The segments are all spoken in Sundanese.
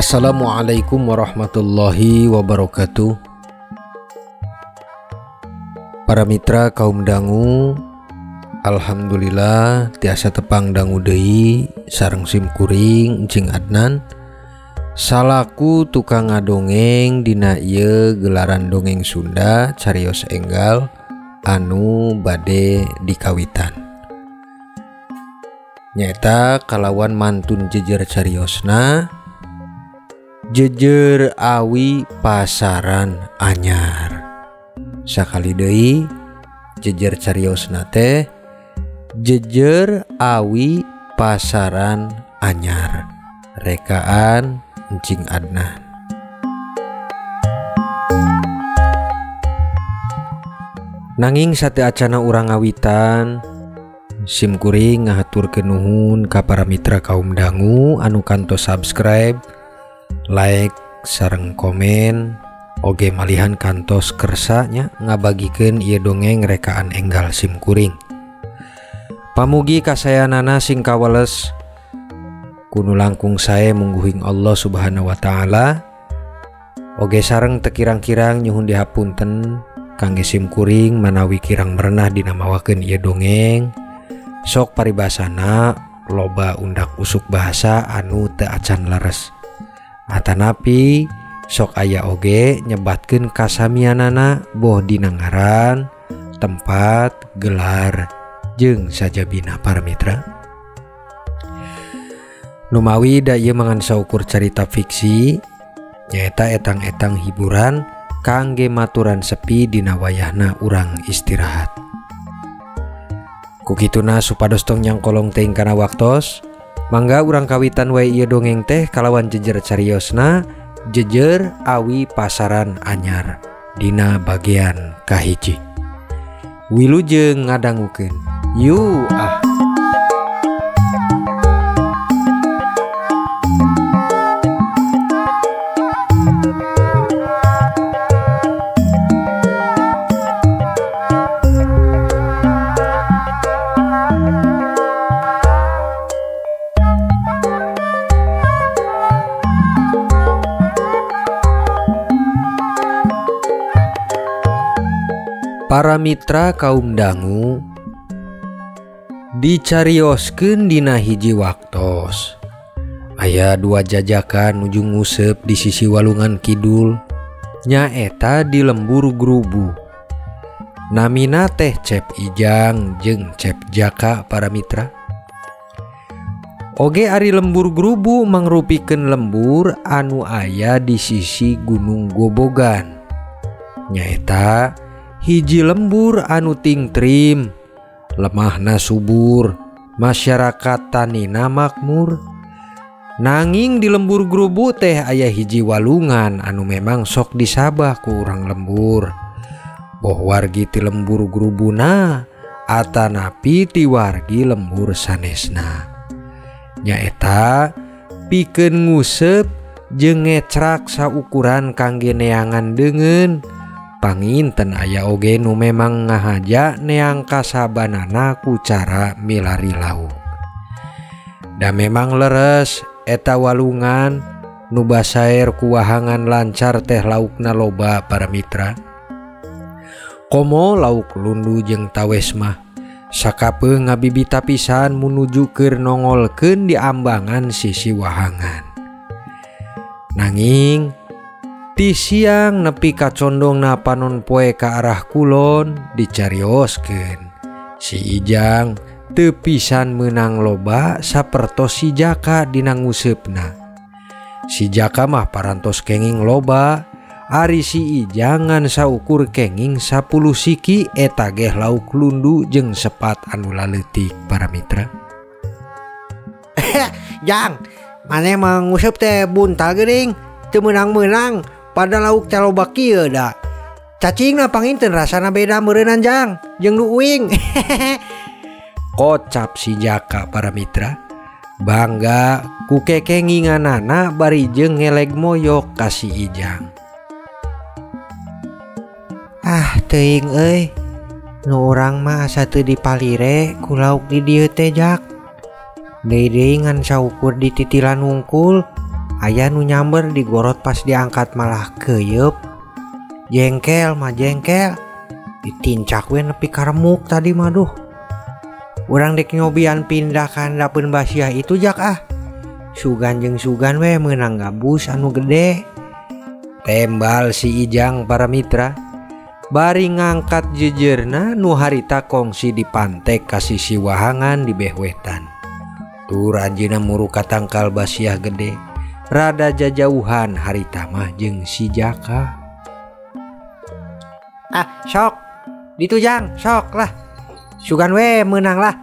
Assalamualaikum warahmatullahi wabarakatuh. Para mitra kaum dangu, alhamdulillah tiasa tepang dangu deui sareng sim kuring Encing Adnan salaku tukang ngadongeng dina ieu gelaran dongeng Sunda Carios Enggal anu bade dikawitan. Nyaeta kalawan mantun jejer cariosna Jejer Awi Pasaran Anyar. Sakali deui jejer cariosna teh Jejer Awi Pasaran Anyar, rekaan Encing Adnan. Nanging sateacana urang ngawitan, sim kuring ngahaturkeun nuhun ka para mitra kaum dangu anu kantos subscribe, like, sareng komen, oge malihan kantos kersa nya ngabagikeun ieu dongeng rekaan enggal sim kuring. Pamugi kasayanana sing kawales kunu langkung sae mungguhing Allah Subhanahu wa taala. Oge sareng tekirang-kirang nyuhun dihapunten kangge sim kuring manawi kirang merenah dina mawakeun ieu dongeng. Sok paribasana loba undak usuk bahasa anu teu acan leres. Atanapi sok aya oge nyebatkeun kasamianana boh dina ngaran, tempat, gelar jeung sajabina para mitra. Numawi da ieu mangan saukur carita fiksi nyaeta etang-etang hiburan kangge maturan sepi dina wayahna urang istirahat. Kukituna supados tong nyangkolong teuing kana waktos, mangga urang kawitan wae ieu dongeng teh kalawan jejer cariosna Jejer Awi Pasaran Anyar dina bagian kahiji. Wilujeng ngadangukeun. Yu ah. Para mitra kaum dangu dicarioskeun dina hiji waktos. Aya dua jajakan nuju nguseup di sisi walungan kidul, nyaeta di lembur Grubu. Namina teh Cep Ijang jeung Cep Jaka para mitra. Oge ari lembur Grubu mangrupikeun lembur anu aya di sisi Gunung Gobogan. Nyaeta hiji lembur anu tingtrim, lemahna subur, masyarakat tanina makmur. Nanging di lembur Grubu teh aya hiji walungan anu memang sok disabah ku urang lembur. Boh wargi ti lembur Grubuna atanapi ti wargi lembur sanesna. Nyaeta pikeun nguseup jeung ngecrak saukuran kangge neangan deungeun. Panginten aya oge nu memang ngahaja neang kasabanana ku cara milari lauk. Da memang leres eta walungan nu basaer ku wahangan lancar teh laukna loba para mitra. Komo lauk lundu jeung tawes mah sakapeung ngabibita pisan munuju keur nongolkeun di ambangan sisi wahangan. Nanging ti siang nepi kacondongna panon poe ka arah kulon dicarioskeun. Si Ijang teu pisan meunang loba sapertos si Jaka dina nguseupna. Si Jaka mah parantos kenging loba, ari si Ijang ngan saukur kenging 10 siki eta geh lauk lundu jeung sepat anu laleutik para mitra. Jang, maneh mah nguseup teh buntal geuning, teu meunang-meunang. Pada lauk teh loba kieu da. Cacingna panginten rasana beda meureunnan jang jeung nu uing. Kocap si Jaka para mitra. Bangga ku kekenginganana bari jeung ngeleg moyok ka si Ijang. Ah teuing euy. Nu urang mah asa teu dipalire ku lauk di dieu teh jak. Deui-deui ngan saukur dititilan wungkul. Aya nu nyamber digorot pas diangkat malah keyeup. Jengkel mah jengkel. Ditincak we nepi ka remuk tadi mah duh. Urang dek nyobian pindah ka handapeun basiah itu jak ah. Sugan jeung sugan we meunang gabus anu gede. Tembal si Ijang para mitra. Bari ngangkat jejerna nu harita kongsi dipantek ka sisi wahangan di behwetan. Tur anjeunna muru ka tangkal basiah gede. Rada jajauhan harita mah jeung si Jaka. Ah sok ditu Jang, sok lah. Sugan we meunang lah.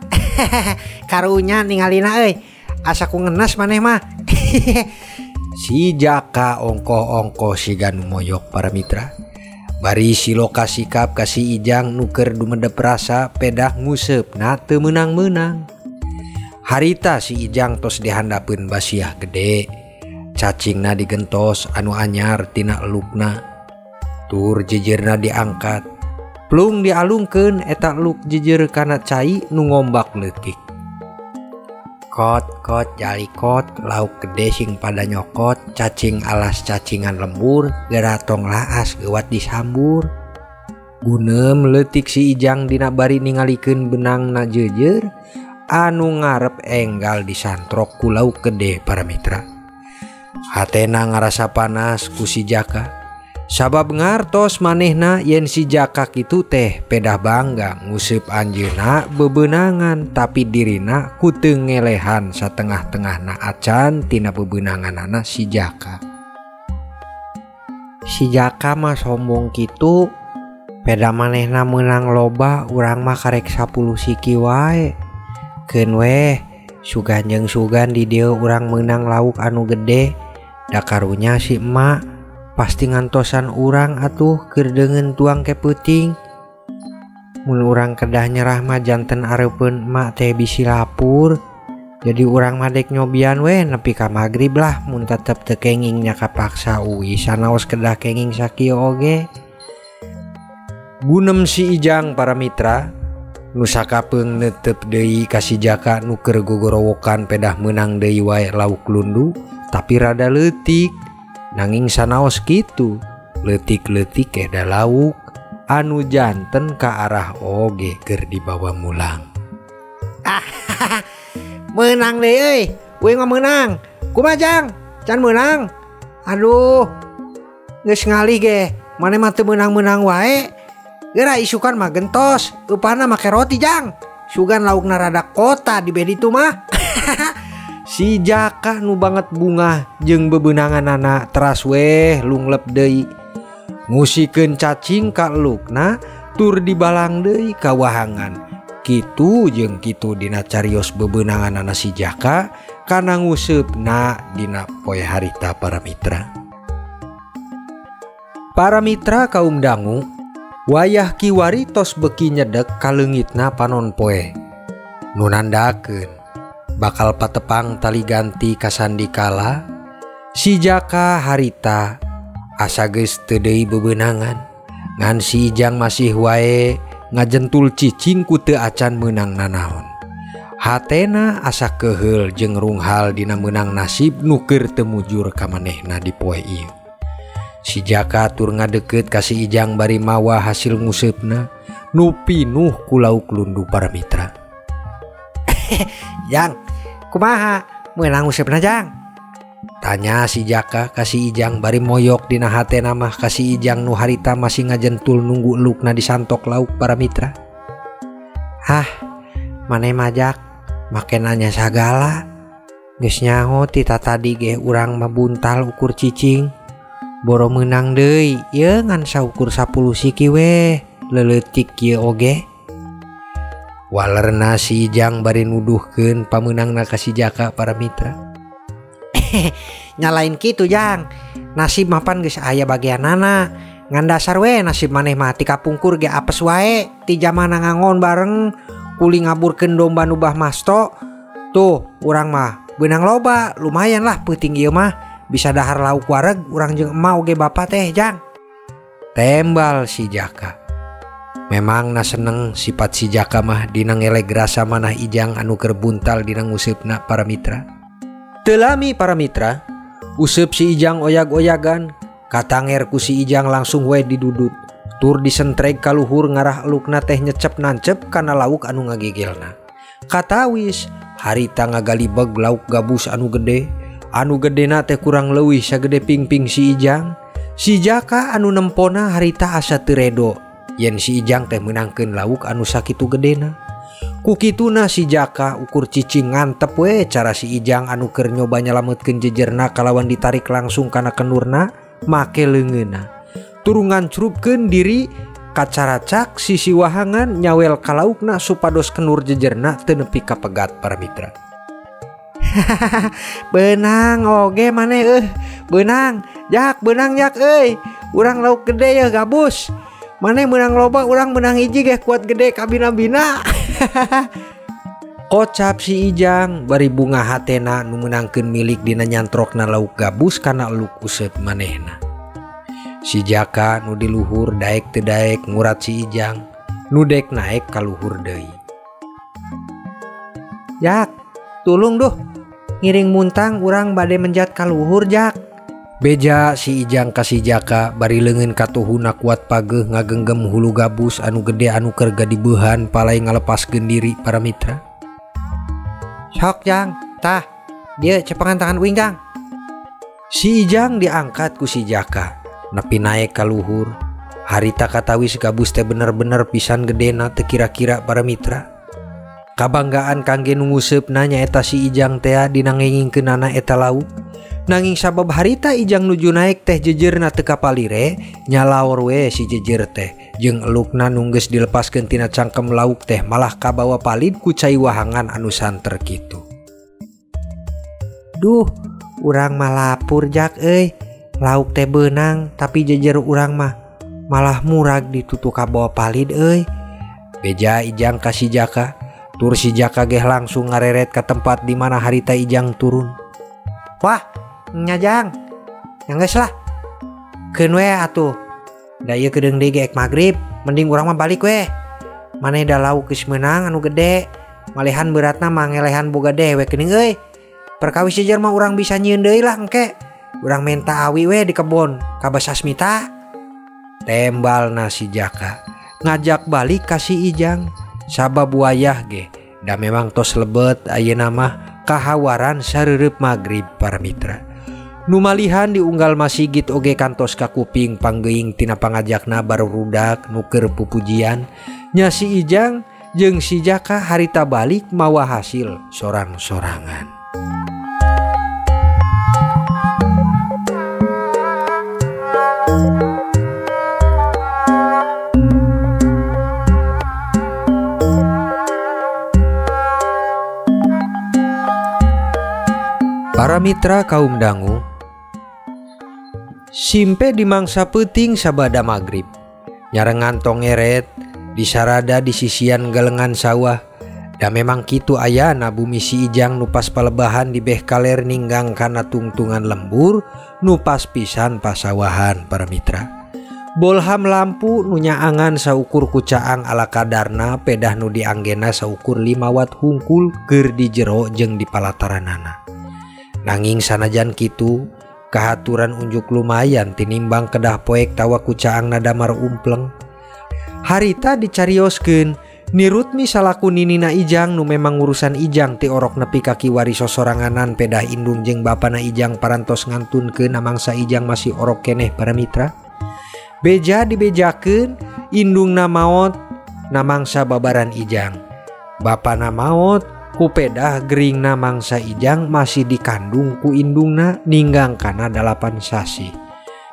Karunya ningalina euy. Asa ku ngenes maneh mah. Si Jaka ongkoh-ongkoh siga nu moyok para mitra. Bari siloka sikap ka si Ijang nu keur dumedep rasa pedah nguseupna teu meunang-meunang. Harita si Ijang tos dihandapeun basiah gede. Cacingna digentos anu anyar tina elukna. Tur jejerna diangkat. Plung dialungkeun eta eluk jejer kana cai nu ngombak leutik. Kot kot jalikot lauk gede sing pada nyokot, cacing alas cacingan lembur, geratong laas geuwat disambur. Gunem leutik si Ijang dina bari ningalikeun benangna jejer anu ngarep enggal disantrok ku lauk gede para mitra. Hatena ngarasa panas ku si Jaka. Sabab ngartos manehna yen si Jaka kitu teh pedah bangga nguseup anjeunna bebenangan tapi dirina ku teu ngelehan satengah-tengahna acan tina bebenanganana si Jaka. Si Jaka mah sombong kitu, peda manehna meunang loba urang mah karek 10 siki wae. Keun weh sugan jeung sugan di dieu urang meunang lauk anu gede, da karunya si emak pasti ngantosan urang atuh keur deungeun tuang ke peuting. Mun urang kedah nyerah mah janten areupeun emak teh bisi lapur. Jadi urang mah dek nyobian we nepi ka magrib lah, mun tetep teu kenging nya kapaksa uwi sanaos kedah kenging sakieu oge. Gunem si Ijang para mitra nu sakapeung neuteup deui ka si Jaka nu keur gogorowokan pedah meunang deui wae lauk lundu tapi rada leutik. Nanging sanaos kitu leutik-leutik eda lauk anu janten ka arah oge keur dibawa mulang. Ah, meunang deui euy, uing mah meunang. Kumaha Jang? Can meunang. Aduh, geus ngalih ge, maneh mah teu meunang-meunang wae. Geura isukan mah gentos, eupana make roti Jang. Sugan laukna rada kota di bed itu mah. Si Jaka nu banget bunga jeung bebenanganana teras weh lunglep deui. Ngusikeun cacing ka elukna tur dibalang deui ka wahangan. Kitu jeung kitu dina carios bebenanganana si Jaka kana nguseupna dina poe harita para mitra. Para mitra kaum dangu, wayah kiwari tos beki nyedek kaleungitna panon poe. Nu nandakeun bakal patepang tali ganti kasandikala si Jaka harita asa geus teu deui bebenangan ngan si Ijang masih wae ngajentul cicing ku teu acan meunang nanaon. Hatena asa keheul jeung runghal dina meunang nasib nu keur teu mujur ka manehna di poe ieu. Si Jaka tur ngadeukeut ka si Ijang bari mawa hasil nguseupna nu pinuh ku lauk lundu para mitra. Jang, kumaha meunang nguseupna Jang? Tanya si Jaka ka si Ijang bari moyok dina hatena mah ka si Ijang nu harita masih ngajentul nunggu elukna disantok lauk para mitra. Hah, maneh mah Jak, make nanya sagala. Geus nyaho ti tatadi ge urang mah buntal ukur cicing. Boro meunang deui, ieu ngan saukur 10 siki weh, leuletik kieu oge. Walerna si Ijang bari nuduhkeun pamenangna ka si Jaka para mitra. Nyalain kitu Jang, nasib mapan geus aya bagianana. Ngan dasar we nasib maneh mah ti kapungkur ge apes wae, ti jamana ngangon bareng kuli ngaburkeun domba nu bah masto. Tuh urang mah beunang loba, lumayan lah peuting ieu mah bisa dahar lauk wareg urang jeung emak oge bapa teh Jang. Tembal si Jaka. Memang na seneng sifat si Jaka mah dina ngeleg rasa manah Ijang anu keur buntal dina nguseupna para mitra. Teu lami para mitra, Useup si Ijang oyag-oyagan, katanger ku si Ijang langsung we didudut. Tur disentreg ka luhur ngarah elukna teh nyecep nancep kana lauk anu ngagegelna. Katawis harita ngagalibeg lauk gabus anu gede, anu gedena teh kurang leuwih sagede pingping si Ijang. Si Jaka anu nempona harita asa teu redo yen si Ijang teh meunangkeun lauk anu sakitu gedena. Ku kituna si Jaka ukur cicing ngantep we cara si Ijang anu keur nyoba nyalametkeun jejerna kalawan ditarik langsung kana kenurna make leungeunna. Tur ngancrupkeun diri kacaracak sisi wahangan nyawel ka laukna supados kenur jejerna teu nepi ka pegat para mitra. Beunang oge maneh beunang jak beunang jak euy. Urang lauk gede ya gabus. Maneh meunang loba urang meunang hiji ge kuat gede kabina-bina. Kocap si Ijang bari bunga hatena nu meunangkeun milik dina nyantrokna lauk gabus kana eluk useup manehna. Si Jaka nu di luhur daek teu daek ngurat si Ijang nu dek naek ka luhur deui. Jak, tulung duh ngiring muntang urang bade menjat ka luhur jak. Beja si Ijang ka si Jaka bari leungeun katuhuna kuat pageuh ngagenggem hulu gabus anu gede anu keur gadibeuhan palai ngalepaskeun diri para mitra. Sok Jang, tah dieu cepengan tangan uing Jang. Si Ijang diangkat ku si Jaka nepi naek ka luhur. Harita katawis gabus teh bener-bener pisan gedena teu kira-kira para mitra. Kabanggaan kangge nu nguseupna nyaeta si Ijang tea dina ngengingkeunana eta lauk. Nanging sabab harita Ijang nuju naek teh jejerna teu kapalire, nyalaor we si jejer teh jeung elukna nu geus dilepaskeun tina cangkem lauk teh malah kabawa palid ku cai wahangan anu santer kitu. Duh, urang mah lapur jak euy. Lauk teh beunang tapi jejer urang mah malah murag ditutu kabawa palid euy. Beja Ijang ka si Jaka, tur si Jaka geh langsung ngareret ka tempat di mana harita Ijang turun. Wah, nya Jang, nya geus lah. Keun we atuh. Da ieu kedeung deui ge ek magrib, mending urang mah balik we. Maneh da lauk geus meunang anu gede, malehan beratna mah ngelehan boga dewek geuning euy. Perkawis jejer mah urang bisa nyieun deui lah engke. Urang menta awi we di kebon ka Basasmita. Tembalna si Jaka ngajak balik ka si Ijang sabab wayah ge da memang tos lebet ayeuna mah kahawaran sareureub magrib para mitra. Numalihan diunggal masigit oge kantos ka kuping panggeuing tina pangajakna barurudak nu keur pupujian nya si Ijang jeung si Jaka harita balik mawa hasil sorang-sorangan. Para mitra kaum dangu, simpe dimangsa peuting sabada magrib. Nyarengan tongeret disarada di sisian galengan sawah. Da memang kitu ayana bumi si Ijang nu pas palebahan di beh kaler ninggang kana tungtungan lembur nu pas pisan pasawahan para mitra. Bolham lampu nu nyaangan saukur kucaang ala kadarna pedah nu dianggena saukur 5 watt hungkul keur di jero jeung di palataranana. Nanging sanajan kitu kahaturan unjuk lumayan tinimbang kedah poek tawa kucaang nadamar umpleng. Harita dicarioskeun nirutmi salaku ninina Ijang nu memang urusan Ijang ti orok nepi ka kiwari sosoranganan pedah indung jeung bapana Ijang parantos ngantunkeun mangsa Ijang masih orok keneh para mitra. Beja dibejakeun indungna maot namangsa babaran Ijang. Bapana maot ku pedah geringna mangsa Ijang masih dikandung ku indungna ninggang kana 8 sasih.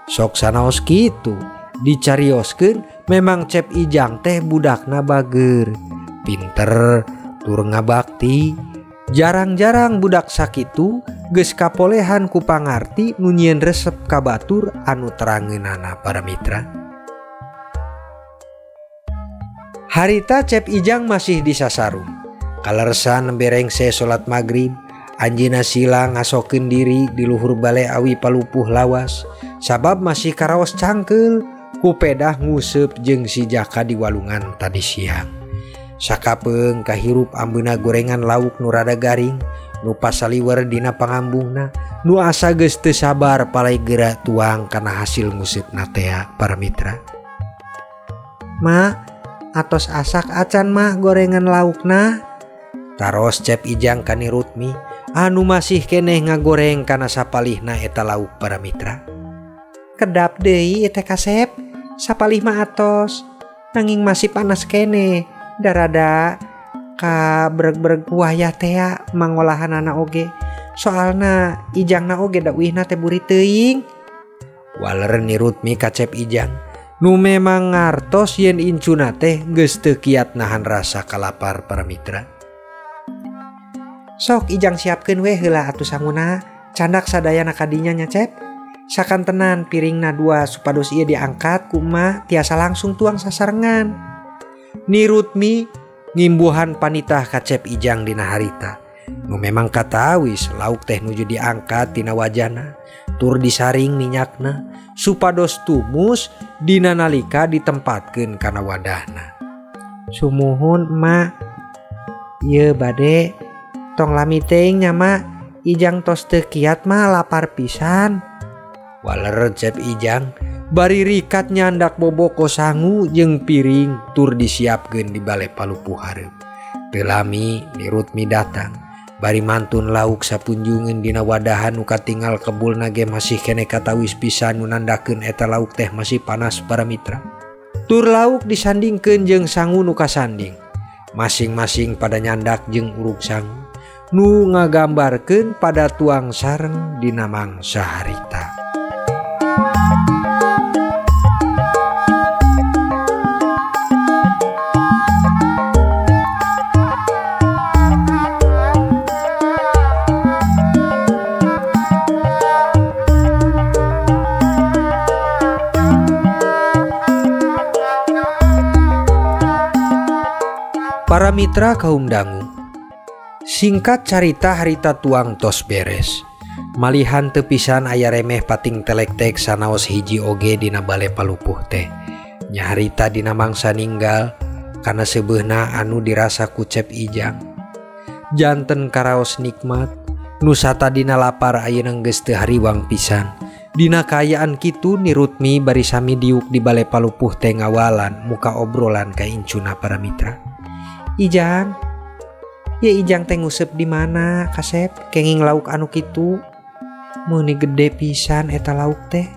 Sok sanaos kitu dicarioskeun memang cep Ijang teh budakna bager, pinter, tur ngabakti. Jarang-jarang budak sakitu geus kapolehan ku pangarti nu nyieun resep ka batur anu terangeunana para mitra. Harita cep Ijang masih disasarung. Kalersan nembe rengse salat magrib, anjeunna sila ngasokeun diri di luhur bale awi palupuh lawas, sabab masih karaos cangkeul ku pedah nguseup jeung si Jaka di walungan tadi siang. Sakapeung kahirup ambeuna gorengan lauk nu rada garing, Nu pasaliwer dina pangambungna nu asa geus teu sabar palai geura tuang kana hasil nguseupna tea para mitra. Ma, atos asak acan mah gorengan laukna. Taros Cep Ijang ka Ni Rutmi anu masih keneh ngagoreng kana sapalihna eta lauk para mitra. Kedap deui teh kasep, sapalih mah atos nanging masih panas keneh darada ka breg-breg wayah tea mangolahanana oge. Soalna ijangna oge da uihna teh buri teuing. Waler Ni Rutmi ka Cep Ijang nu memang ngartos yen incuna teh geus teu kiat nahan rasa kalapar para mitra. Sok Ijang siapkeun we heula atuh sanguna, candak sadayana kadinya nya Cep. Sakantenan piringna dua supados ieu diangkat ku emak tiasa langsung tuang sasarengan. Ni Rutmi ngimbuhan panitah ka Cep Ijang dina harita. Nu memang katawis lauk teh nuju diangkat tina wajana tur disaring minyakna supados tumus dina nalika ditempatkeun kana wadahna. Sumuhun emak, ieu bade tong lami teuing nya mak, Ijang tos teu kiat mah lapar pisan. Waler Cep Ijang bari rikat nyandak boboko sangu jeung piring tur disiapkeun di bale palupuh hareup. Teu lami Ni Rutmi datang bari mantun lauk sapunjungeun dina wadahan nu katingal kebulna ge masih keneh katawis pisan nu nandakeun eta lauk teh masih panas para mitra. Tur lauk disandingkeun jeung sangu nu kasanding. Masing-masing pada nyandak jeung uruk sangu nu ngagambarkeun pada tuang sareng dina mangsa harita. Para mitra kaum dangu, singkat carita harita tuang tos beres. Malihan teu pisan aya remeh pating telektek sanaos hiji oge dina bale palupuh teh. Nya harita dina mangsa ninggal kana seubeuhna anu dirasa ku Cep Ijang. Janten karaos nikmat, nu satadina lapar ayeuna geus teu hariwang pisan. Dina kaayaan kitu Ni Rutmi bari sami diuk di bale palupuh teh ngawalan muka obrolan ka incuna para mitra. Ijang, ya Ijang teh nguseup di mana kasep kenging lauk anu kitu meuni gede pisan eta lauk teh.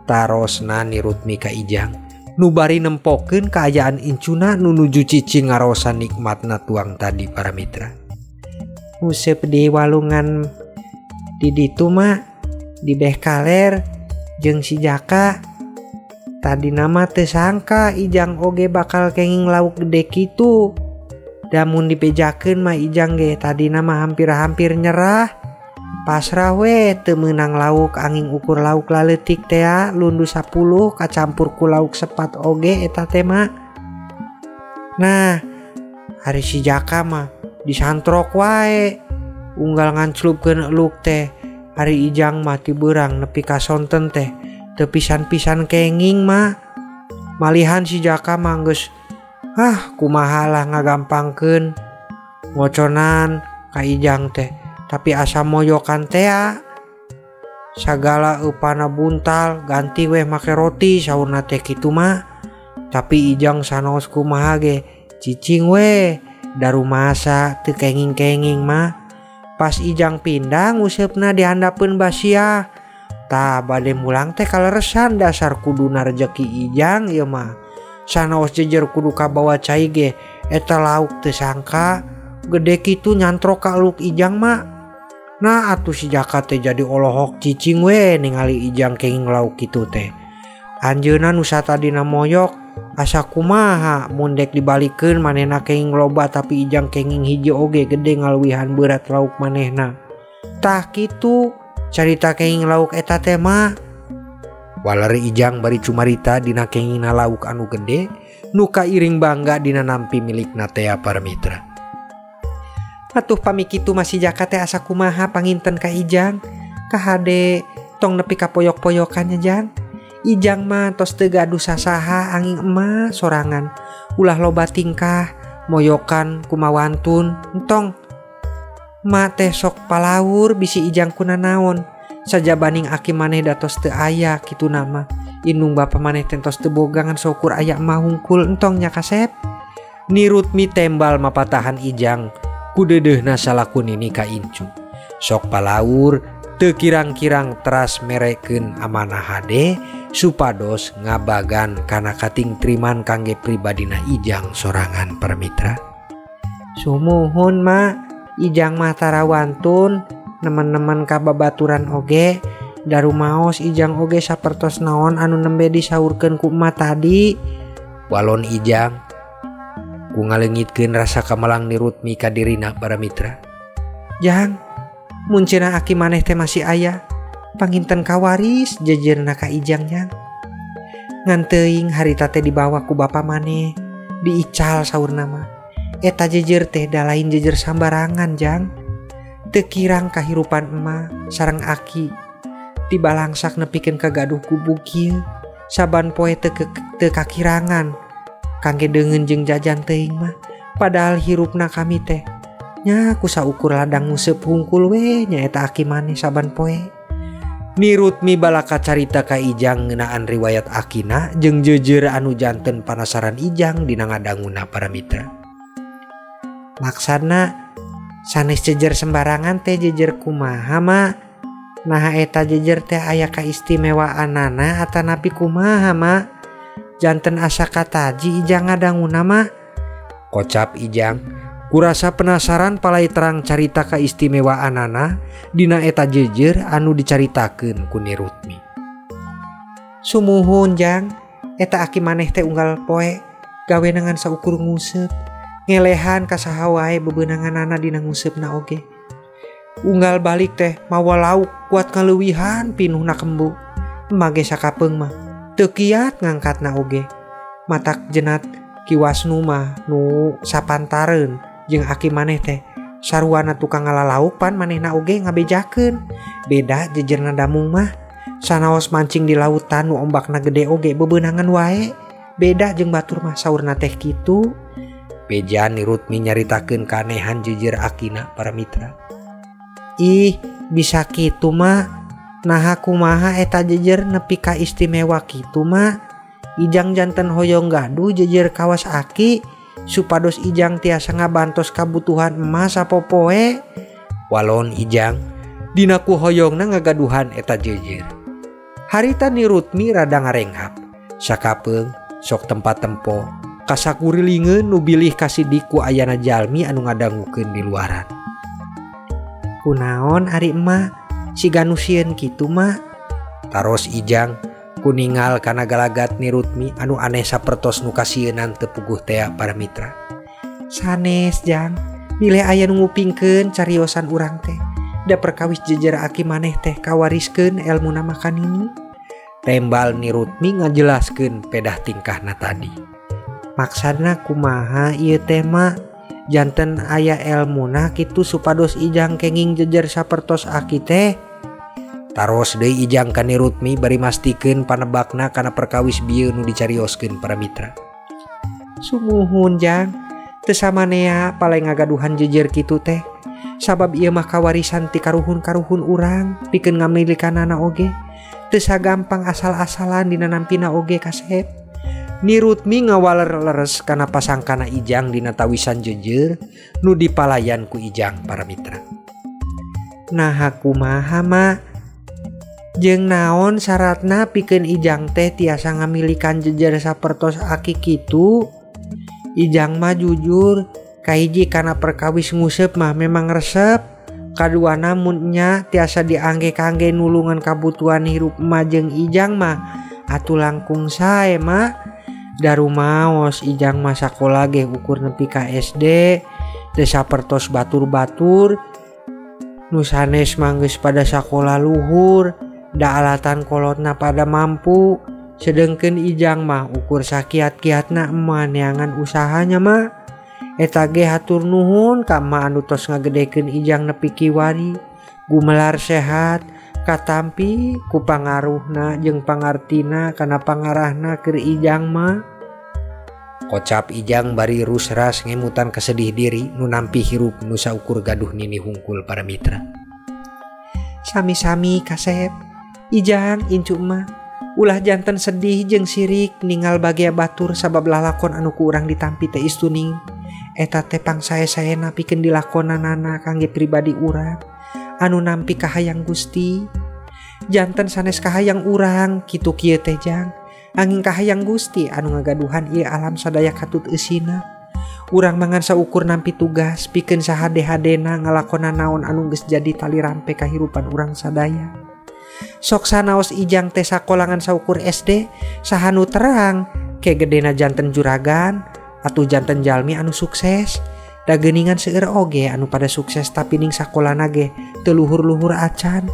Tarosna Ni Rutmi ka Ijang nu bari nempokeun kaayaan incuna nu nuju cicing ngarosan nikmatna tuang tadi para mitra. Nguseup di walungan di ditu mah di beh kaler jeung si Jaka. Tadi nama teu sangka Ijang oge bakal kenging lauk gede kitu. Damun dibejakeun mah Ijang ge tadi nama hampir-hampir nyerah. Pasrah we teu meunang lauk angin ukur lauk laleutik tea lundu 10 kacampur ku lauk sepat oge eta teh mah. Nah, hari si Jaka mah disantrok wae unggal nganclupkeun eluk teh. Hari Ijang mah ti beurang nepi ka sonten teh teu pisan-pisan kenging mah. Malihan si Jaka mah geus ah kumaha lah ngagampangkeun ngoconan ka Ijang teh, tapi asa moyokan tea sagala eupana buntal ganti weh make roti saurna teh kitu mah. Tapi Ijang sanaos kumaha ge cicing weh darumasa teu kenging-kenging mah. Pas Ijang pindah nguseupna dihandapeun basiah. Tah bade mulang teh kaleresan dasar kuduna rejeki Ijang ieu mah. Sanaos jejer kudu kabawa cai ge eta lauk teu sangka gede kitu nyantrok ka luk Ijang mah. Nah atuh si Jaka teh jadi olohok cicing we ningali Ijang kenging lauk kitu teh. Anjeunna nu satadina moyok asa kumaha mun dek dibalikeun manehna kenging loba tapi Ijang kenging hiji oge gede ngaluwihan berat lauk manehna. Tah kitu carita kenging lauk eta teh mah. Waler Ijang bari cumarita dina kengingna lauk anu gede nu kairing bangga dina nampi milikna tea para mitra. Atuh pami kitu masih Jaka teh asa kumaha panginten ka Ijang. Kahade tong nepi ka poyok-poyokannya Jang. Ijang mah tos teu gaduh sasaha angin emak sorangan. Ulah loba tingkah moyokan kumawantun entong. Ma teh sok palaur bisi Ijang kunanaon. Sajabaning aki maneh datos teu aya kitu nama. Indung bapa maneh teh tos teu boga ngan saukur aya emak hungkul entong nya kasep. Ni Rutmi tembal mapatahan Ijang ku deudeuhna salaku nini ka incu. Sok palaur teu kirang-kirang teras merekeun amanah hade supados ngabagan kana katingtriman kangge pribadina Ijang sorangan para mitra. Sumuhun ma, Ijang mah tarawantun nemen-nemen ka babaturan oge darumaos Ijang oge sapertos naon anu nembe disaurkeun ku emak tadi. Walon Ijang ku ngaleungitkeun rasa kamelang Ni Rutmi ka dirina para mitra. Jang, mun cenah aki maneh teh masih aya, panginten kawaris jejerna ka Ijang jang. Ngan teuing harita teh dibawa ku bapa maneh, diical saurna mah. Eta jejer teh da lain jejer sambarangan jang. Teu kirang kahirupan emak sareng aki. Tibalangsak nepikeun kagaduh gubuk kieu, saban poe teu kakirangan kangge deungeun jeung jajan teuing mah. Padahal hirupna kami teh nya ku saukur ladang nguseup hungkul we nyaeta aki maneh saban poe. Ni Rutmi balaka carita ka Ijang ngeunaan riwayat akina jeung jeujeur anu janten panasaran Ijang dina ngadanguna para mitra. Maksana sanes jejer sembarangan teh jejer kumaha ma? Naha eta jejer teh aya kaistimewaanana atanapi kumaha ma? Janten asa kataji Ijang ngadanguna ma? Kocap Ijang kurasa penasaran palai terang carita kaistimewaanana dina eta jejer anu dicaritakeun ku Ni Rutmi. Sumuhun jang, eta aki maneh teh unggal poe gawe ngan saukur nguseup. Ngelehan ka saha wae bebeunanganana dina nguseupna oge. Unggal balik teh mawa lauk kuat kaleuwihan pinuhna kembu. Mage sakapeung mah teu kiat ngangkatna oge. Matak jenat Ki Wasnu mah nu sapantareun jeung aki maneh teh saruana tukang ngalalauk pan manehna oge ngabejakeun. Beda jejerna damung mah sanaos mancing di lautan nu ombakna gede oge bebeunangan wae. Beda jeung batur mah saurna teh kitu. Beja Ni Rutmi nyaritakeun kanehan jejer akina para mitra. Ih, bisa kitu mah. Naha kumaha eta jejer nepi ka istimewa kitu mah. Ijang janten hoyong gaduh jejer kawas aki supados Ijang tiasa ngabantos kabutuhan emas sapopoe. Walon Ijang dina ku hoyongna ngagaduhan eta jejer. Harita Ni Rutmi rada ngarenghap. Sakapeung sok tempat tempo kasakurilingeun nu bilih kasidik ku ayana jalmi anu ngadangukeun di luaran. Kunaon ari emak siga nu sieun kitu mak? Taros Ijang kuningal kana galagat Ni Rutmi anu aneh sapertos nu kasieunan teu puguh tea para mitra. Sanes jang, bilih aya nu ngupingkeun cariosan urang teh. Da perkawis jejer aki maneh teh kawariskeun elmuna makan ini. Tembal Ni Rutmi ngajelaskeun pedah tingkahna tadi. Maksadna kumaha ieu teh mak? Janten aya elmuna kitu supados Ijang kenging jejer sapertos aki teh. Taros deui Ijang ka Ni Rutmi bari mastikeun panebakna kana perkawis bieu nu dicarioskeun para mitra. Sumuhun jang, teu samanea palai ngagaduhan jejer kitu teh. Sabab ieu mah kawarisan ti karuhun-karuhun urang pikeun ngamilikanana oge. Teu sagampang asal-asalan dina nampina oge kasep. Ni Rutmi ngawaler leres kana pasangkana Ijang dina tawisan jejer nu dipalayan ku Ijang para mitra. Naha kumaha mak? Jeung naon syaratna pikeun Ijang teh tiasa ngamilikan jejer sapertos aki kitu? Ijang mah jujur, kahiji kana perkawis nguseup mah memang resep. Kaduana mun nya tiasa diangge kangge nulungan kabutuhan hirup mah jeung Ijang mah atuh langkung sae mah. Darumaos Ijang mah sakola ge ukur nepi ka SD teu sapertos batur-batur nu sanes mah geus pada sakola luhur da alatan kolotna pada mampu. Sedengkeun Ijang mah ukur sakiat-kiatna emak neangan usahanya mah. Eta ge hatur nuhun ka emak anu tos ngagedekeun Ijang nepi kiwari gumelar sehat katampi ku pangaruhna jeung pangartina kana pangarahna keur Ijang mah. Kocap Ijang bari rusras ngemutan kesedih diri nu nampi hirup nu saukur gaduh nini hungkul para mitra. Sami-sami kasep Ijang incu mah ulah janten sedih jeung sirik ninggal bagia batur sabab lalakon anu ku urang ditampi teh istuning eta teh pangsae-saena pikeun dilakonanana kangge pribadi urang anu nampi kahayang Gusti janten sanes kahayang urang kitu kieu teh jang angin kahayang Gusti anu ngagaduhan ieu alam sadaya katut eusina urang mangan saukur nampi tugas pikeun sahade-hadena ngalakonan naon anu geus jadi tali rampe kahirupan urang sadaya. Sok sanaos Ijang teh sakolangan saukur SD sahanu terang ke gedena janten juragan atuh janten jalmi anu sukses da geuningan seueur oge anu pada sukses tapi ning sakolana ge teu luhur-luhur acan.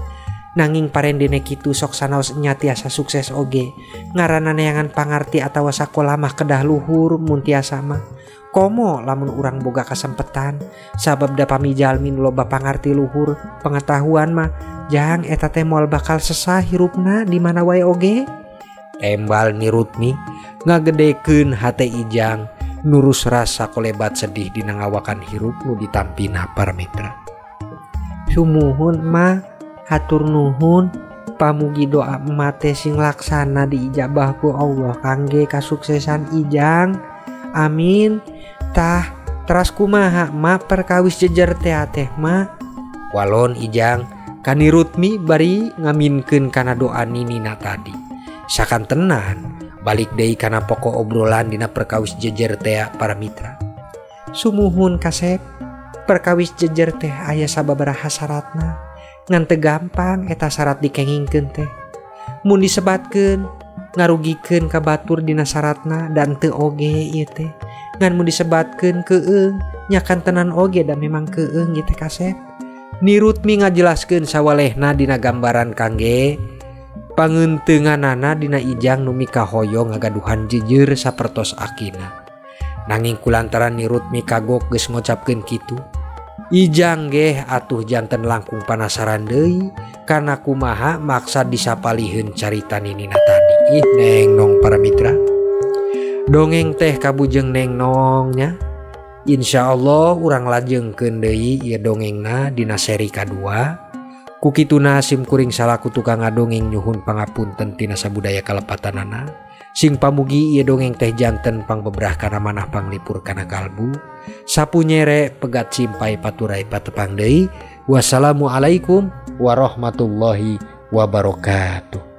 Nanging parendene kitu sok sanaos nya tiasa sukses oge ngaranna neangan pangarti atawa sakola mah kedah luhur mun tiasa mah komo lamun urang boga kasempetan sabab da pami jalmi nu loba pangarti luhur pengetahuan mah jang eta teh moal bakal sesah hirupna di mana wae oge. Tembal Nirutmi ngagedekeun hate Ijang nurus rasa kolebat sedih dina ngawakan hirup nu ditampina para mitra. Sumuhun mah hatur nuhun pamugi doa emak teh sing laksana diijabah ku Allah kangge kasuksesan Ijang amin. Tah teras kumaha mak perkawis jejer teh teh mak walon Ijang kanirutmi bari ngaminkeun kana doa ninina tadi sakantenan balik deui kana pokok obrolan dina perkawis jejer teh para mitra. Sumuhun kasep perkawis jejer teh aya sababaraha syaratna ngan teu gampang eta syarat dikengingkeun teh mun disebatkeun ngarugikeun ka batur dina syaratna dan teu oge ieu teh ngan mun disebatkeun keung nya kantenan oge da memang keung ieu teh kasep. Nirutmi ngajelaskeun sawalehna dina gambaran kangge pangeunteunganana dina Ijang nu mikahoyong ngagaduhan jejer sapertos akina. Nanging kulantaran Nirutmi kagok geus ngocapkeun kitu Ijang geh atuh janten langkung panasaran deui kana kumaha maksad disapaliheun carita ninina tadi. Ih neng nong para mitra dongeng teh kabujeng neng nongnya. Insyaallah urang lajengkeun deui ieu dongengna dina seri kadua. Ku kituna sim kuring salaku tukang ngadongeng nyuhun pangapunten tina sabudaya kalepatanana. Sing pamugi ieu dongeng teh janten pangbebrah kana manah panglipur kana kalbu. Sapu nyere pegat simpai paturai patepang deui. Wassalamualaikum warahmatullahi wabarakatuh.